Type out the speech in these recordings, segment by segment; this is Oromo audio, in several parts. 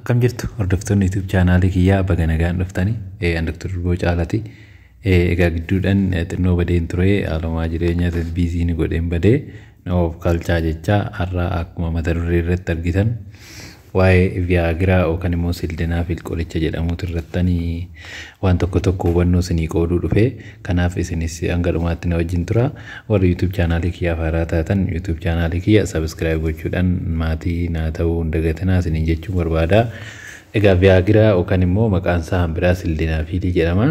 Akkam jirtu hordoftoonni YouTube chaanaalii kiyyaa, baga nagaan dhuftanii. An Dr. Durboo Caalaati. Egaa gidduudhaan xinnoo badeen ture, haalumaa jireenyaa busy ni godheen badee na of kalchaa jecha. Har'a akkuma mata duree irratti argitan waa'ee Viagra yookaan immoo sildenafil qoricha jedhamutu irrattanii waan tokko tokko hubannoo isinii qooduu dhufe. Kanaaf isinis hanga dhumaatti na wajjin tura. Warri YouTube chaanaalii kiyyaaf haaraa taatan YouTube chaanaalii kiyya subscribe gochuudhaan maatii naa ta'uu hin dagatinaa isiniin jechuun barbaada. Egaa Viagra yookaan immoo maqaan isaa biraa sildenafilii jedhama.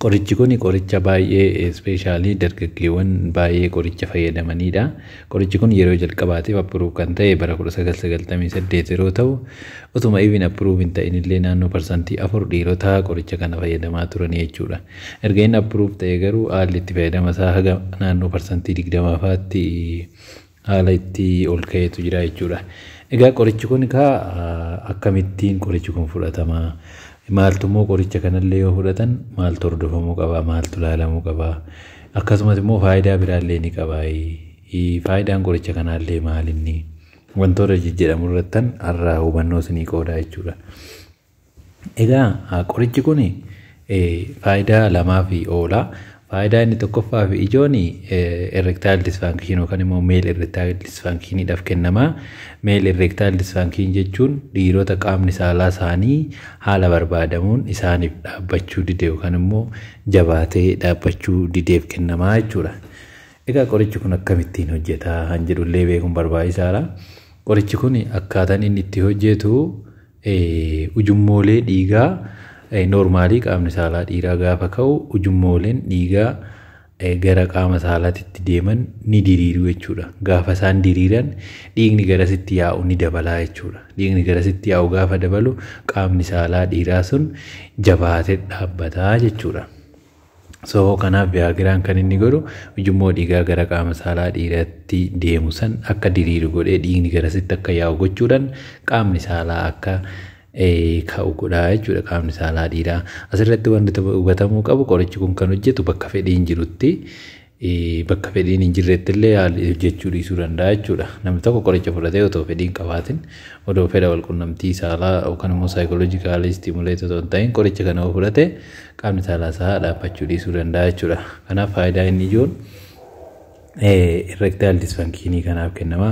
Qorichi kun qoricha baay'ee specially dargaggeewwan baay'ee qoricha fayyadamanidha. Qorichi kun yeroo jalqabaatiif approve kan ta'e bara 1998 yeroo ta'u, utuma even approve hin ta'in illee naannoo 4% dhiirota qoricha kana fayyadamaa turanii jechuudha. Erga inni approve ta'e garuu haalli itti fayyadama isaa haga naannoo 20% fa'aatti haala itti ol ka'eetu jira jechuudha. Egaa qorichi kun kaa akkamittiin qorichi kun fudhatama? Maaltu immoo qoricha kanallee yoo fudhatan maaltu hordofamuu qaba? Maaltu ilaalamuu qaba? Akkasumas immoo faayidaa biraallee ni qaba. Faayidaan qoricha kanaallee maalinni? Wantoota jijjiiramu irrattan har'a hubannoo isinii qoodaa jechuudha. Egaa qorichi kun faayidaa lamaaf oola. Faayidaa inni tokkoffaa fi ijoon erectile dysfunction yookaan immoo male erectile dysfunctioniidhaaf kennama. Male erectile dysfunction jechuun dhiirota qaamni saalaa isaanii haala barbaadamuun isaaniif dhaabbachuu dide yookaan immoo jabaatee dhaabbachuu dideef kennama jechuudha. Egaa qorichi kun akkamittiin hojjeta kan jedhullee beekuun barbaachisaadha. Qorichi kun akkaataan inni itti hojjetu, ujummoolee dhiigaa normally qaamni saalaa dhiiraa gaafa ka'u ujummooleen dhiigaa gara qaama saalaatitti deeman ni diriiru jechuudha. Gaafa isaan diriiran dhiigni garasitti yaa'u ni dabalaa jechuudha. Dhiigni garasitti yaa'u gaafa dabalu qaamni saalaa dhiiraa sun jabaatee dhaabbataa jechuudha. So kanaaf Viagraan kan inni godhu ujummoo dhiigaa gara qaama saalaa dhiiratti deemu san akka diriiru godhee dhiigni garasitti akka yaa'u gochuudhaan qaamni saalaa akka ka'u godhaa jechuudha, qaamni saalaa dhiiraa. Asirratti wanti hubatamuu qabu, qorichi kun kan hojjetu bakka fedhiin jirutti, bakka fedhiin hin jirretti illee hojjechuu dhiisuu danda'a jechuudha. Namni tokko qoricha fudhatee otoo fedhiin qabaatin, odoo fedha walqunnamtii saalaa yookaan immoo psychologically stimulate otoo hin ta'in qoricha kana yoo fudhate qaamni saalaa isaa dhaabbachuu dhiisuu danda'a jechuudha. Kanaaf faayidaa inni ijoon erectile dysfunctionii kanaaf kennama.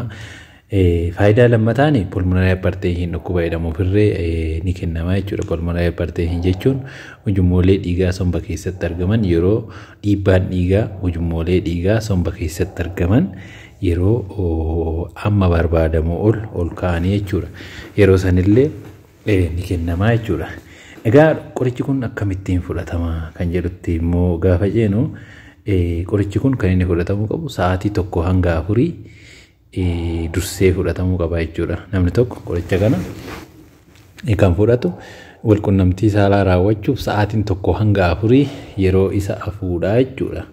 Faayidaa lammataan pulmonary hypertension dhukkuba jedhamuufillee ni kennama jechuudha. Pulmonary hypertension jechuun ujummoolee dhiigaa somba keessatti argaman yeroo dhiibbaan dhiigaa ujummoolee dhiigaa somba keessatti argaman yeroo amma barbaadamu ol ol ka'anii jechuudha. Yeroo sanillee ni kennama jechuudha. Egaa qorichi kun akkamittiin fudhatama kan jedhutti immoo gaafa jeenu, qorichi kun kan inni fudhatamuu qabu sa'aatii 1 hanga 4 dursee fudhatamuu qaba jechuudha. Namni tokko qoricha kana kan fudhatu walqunnamtii saalaa raawwachuuf sa'aatiin 1 hanga 4 yeroo isa hafuudha jechuudha.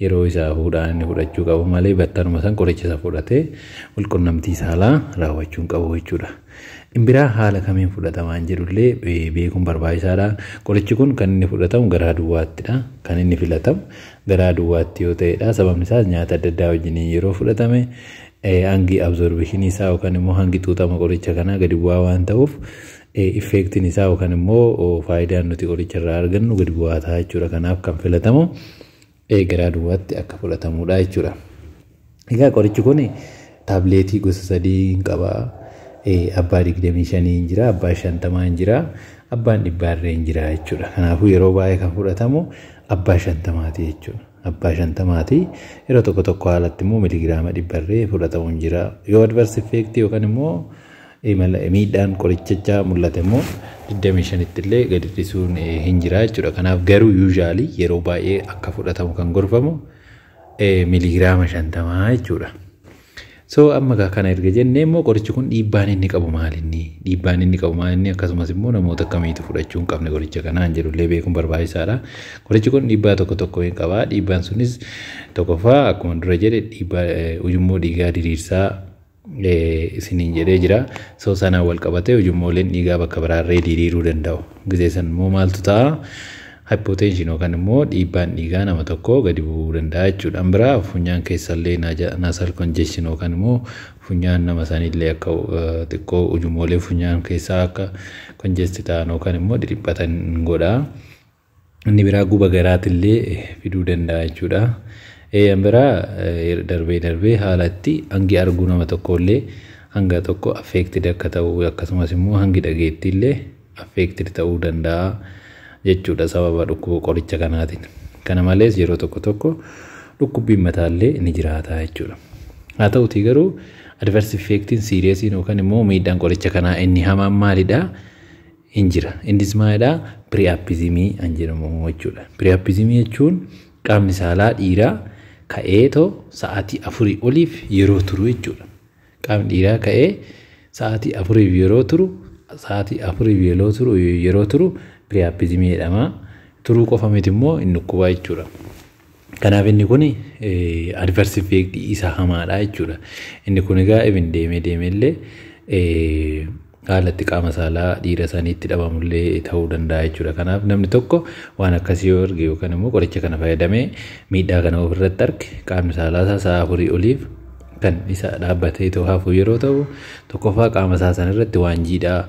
Yeroo isa hafuudhaan inni fudhachuu qabu malee battaluma san qoricha isa fudhatee walqunnamtii saalaa raawwachuu hin qabu jechuudha. Inni biraa haala kamiin fudhatamaan jedhullee beekuun barbaachisaadha. Qorichi kun kan inni fudhatamu garaa duwwaattidha. Kan inni filatamu garaa duwwaatti yoo ta'edha. Sababni isaas nyaata adda addaa wajjin yeroo fudhatame hangi absorptionii isaa yookaan immoo hangi xuuxama qoricha kanaa gadi bu'aa waan ta'uuf effectiin isaa yookaan immoo faayidaan nuti qoricha irraa argannu gadi bu'aa ta'a jechuudha. Kanaaf kan filatamu garaa duwwaatti akka fudhatamudha jechuudha. Egaa qorichi kun taabileetii gosa sadii qaba. Abbaa 25 hin jira, abbaa 50 hin jira, abbaan 100 illee hin jira jechuudha. Kanaafuu yeroo baay'ee kan fudhatamu abbaa 50ti jechuudha. Abbaa 50ti, yeroo tokko tokko haalatti immoo miligiraama 100 illee fudhatamu hin jira. Yoo adverse effect yookaan immoo miidhaan qorichichaa mul'ate immoo 25tti illee gadi dhisuun hin jira jechuudha. Kanaaf garuu usually yeroo baay'ee akka fudhatamu kan gorfamu miligiraama 50 jechuudha. So amma kana erga jennee immoo qorichi kun dhiibbaan inni qabu maalinni? Dhiibbaan inni qabu maalinni? Akkasumas immoo namoota akkamiitu fudhachuu hin qabne qoricha kanaan jedhullee beekuun barbaachisaadha. Qorichi kun dhiibbaa tokko tokko hin qaba. Dhiibbaan sunis tokkoffaa akkuma dura jedhe dhiibbaa ujummoo dhiigaa diriirsaa isiniin jedhee jira. So sanaan wal qabatee ujummooleen dhiigaa bakka biraarree diriiruu danda'u. Gizee san immoo maaltu ta'a? Hypotension yookaan immoo dhiibbaan dhiigaa nama tokkoo gadi bu'uu danda'a jechuudha. Kan biraa funyaan keessallee nasal congestion yookaan immoo funyaan nama sanillee akka xiqqoo ujummoolee funyaan keessaa akka congest ta'an yookaan immoo dhidhiphatan godha. Inni biraa guba garaatillee fiduu danda'a jechuudha. Kan biraa darbee darbee haala itti hangi arguu nama tokkollee hanga tokko affected akka ta'u, akkasumas immoo hangi dhageettiillee affected ta'uu danda'a jechuudha sababa dhukkuba qoricha kanaatiin. Kana malees yeroo tokko tokko dhukkubbiin mataallee ni jiraata jechuudha. Haa ta'utii garuu adverse effectiin seriousiin yookaan immoo miidhaan qoricha kanaa inni hamaan maalidhaa? Hin jira. Innis maalidhaa? Priapismii kan jedhamu jechuudha. Priapismii jechuun qaamni saalaa dhiiraa ka'eetoo sa'aatii 4 oliif yeroo turu jechuudha. Qaamni dhiiraa ka'ee sa'aatii 4f yeroo turu, sa'aatii 4f yeroo turu priapismii jedhama. Turuu qofa miti immoo inni dhukkubaa jechuudha. Kanaaf inni kun adverse effect isa hamaadha jechuudha. Inni kun egaa even deemee deemee illee haala itti qaama saalaa dhiira saniitti dhabamullee ta'uu danda'a jechuudha. Kanaaf namni tokko waan akkasii yoo arge yookaan immoo qoricha kana fayyadamee miidhaa kana ofirratti arge, qaamni saalaa isaa sa'a 4 oliif kan isa dhaabbatee ta'u hafu yeroo ta'u, tokkoffaa qaama isaa sanarratti waan jiidhaa,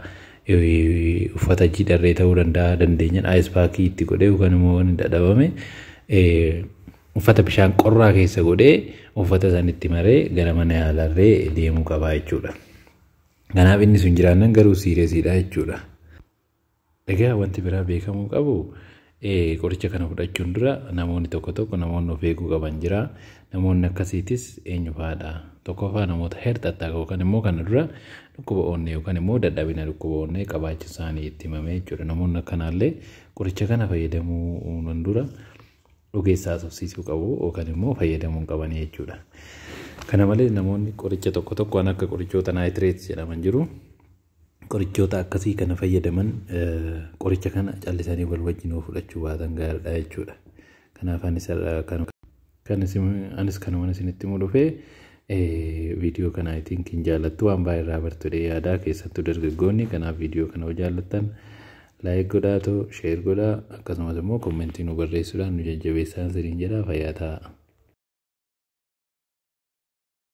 uffata jiidharree ta'uu danda'a, dandeenyaan ice packii itti godhee yookaan immoo waan dadhabame uffata bishaan qorraa keessa godhee uffata sanitti maree gara mana yaalarree deemuu qaba jechuudha. Kanaaf inni sun jiraannan garuu seriousiidha jechuudha. Egaa wanti biraa beekamuu qabu, qoricha kana fudhachuun dura namoonni tokko tokko namoonni of eeguu qaban jira. Namoonni akkasiitis eenyu fa'aadha? Tokkoffaa, namoota heart attack yookaan immoo kana dura dhukkuba onnee yookaan immoo dadhabina dhukkuba onnee qabaachuu isaanii itti himame jechuudha. Namoonni akkanaallee qoricha kana fayyadamuu dura ogeessa haasofsiisuu qabu yookaan immoo fayyadamuu hin qabanii jechuudha. Kana malees namoonni qoricha tokko tokko waan akka qorichoota nitrates jedhaman jiru. Qorichoota akkasii kana fayyadaman qoricha kana callisanii wal wajjin fudhachuu baatan gaariidha jechuudha. Kanaaf anis kanuma isinitti himuu dhufee. Viidiyoo kana I think hin jaallattu, waan baay'ee irraa bartu yaadaa, keessattuu dargaggoonni. Kanaaf viidiyoo kana yoo jaallattan like godhaatoo, share godhaa, akkasumas immoo commentii nu barreessuudhaan nu jajjabeessaa isiniin jedha. Fayyaa ta'a.